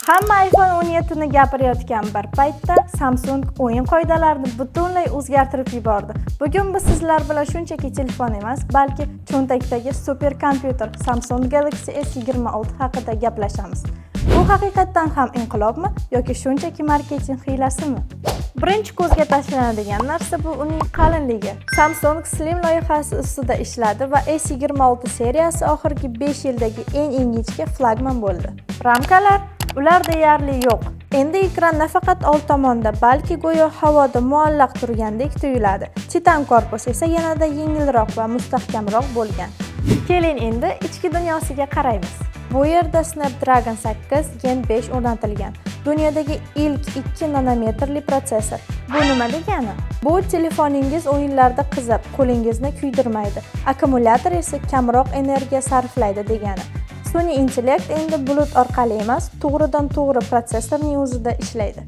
Hamma iPhone 17 ni gapirayotgan bir paytda Samsung o'yin qoidalarini butunlay o'zgartirib yubordi. Bugun biz sizlar bilan shunchaki telefon emas, balki cho'ntakdagi super kompyuter Samsung Galaxy S26 haqida gaplashamiz. Bu haqiqatdan ham inqilobmi yoki shunchaki marketing hiylasimi? Birinchi ko'zga tashlanadigan narsa bu uning qalinligi. Samsung Slim loyihasi ustida ishladi va S26 seriyasi oxirgi 5 yildagi eng ingichka flagman bo'ldi. Ramkalar? Ular deyarli yo'q. Endi ekran nafaqat old tomonda, balki go'yo havoda muallaq turgandek tuyuladi. Titan korpus esa yanada yengilroq va mustahkamroq bo'lgan. Keling, endi ichki dunyosiga qaraymiz. Bu yerda Snapdragon 8 Gen 5 o'rnatilgan. Dunyodagi ilk 2 nanometrli protsessor. Bu nima degani? Bu telefoningiz o'yinlarda qizib, qo'lingizni kuydirmaydi. Akkumulyator esa kamroq energiya sarflaydi degani. Sun'iy intellekt endi bulut orqali emas, to'g'ridan to'g'ri protsessorning o'zida ishlaydi.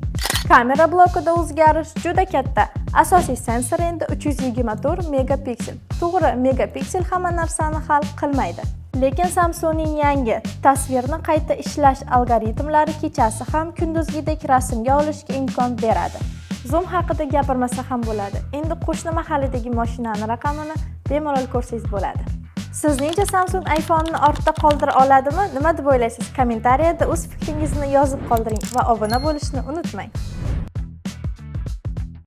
Kamera blokida o'zgarish juda katta. Asosiy sensor endi 324 megapiksel. To'g'ri, megapiksel hamma narsani hal qilmaydi. Lekin Samsungning yangi tasvirni qayta ishlash algoritmlari kechasi ham kunduzgidek rasmga olishga imkon beradi. Zoom haqida gapirmasa ham bo'ladi. Endi qo'shni mahalladagi mashinani raqamini bemalol ko'rsangiz bo'ladi. Sizningcha, Samsung iPhone'ni ortda qoldira oladimi? Nima deb o'ylaysiz? Kommentariyada o'z fikringizni yozib qoldiring va obuna bo'lishni unutmang.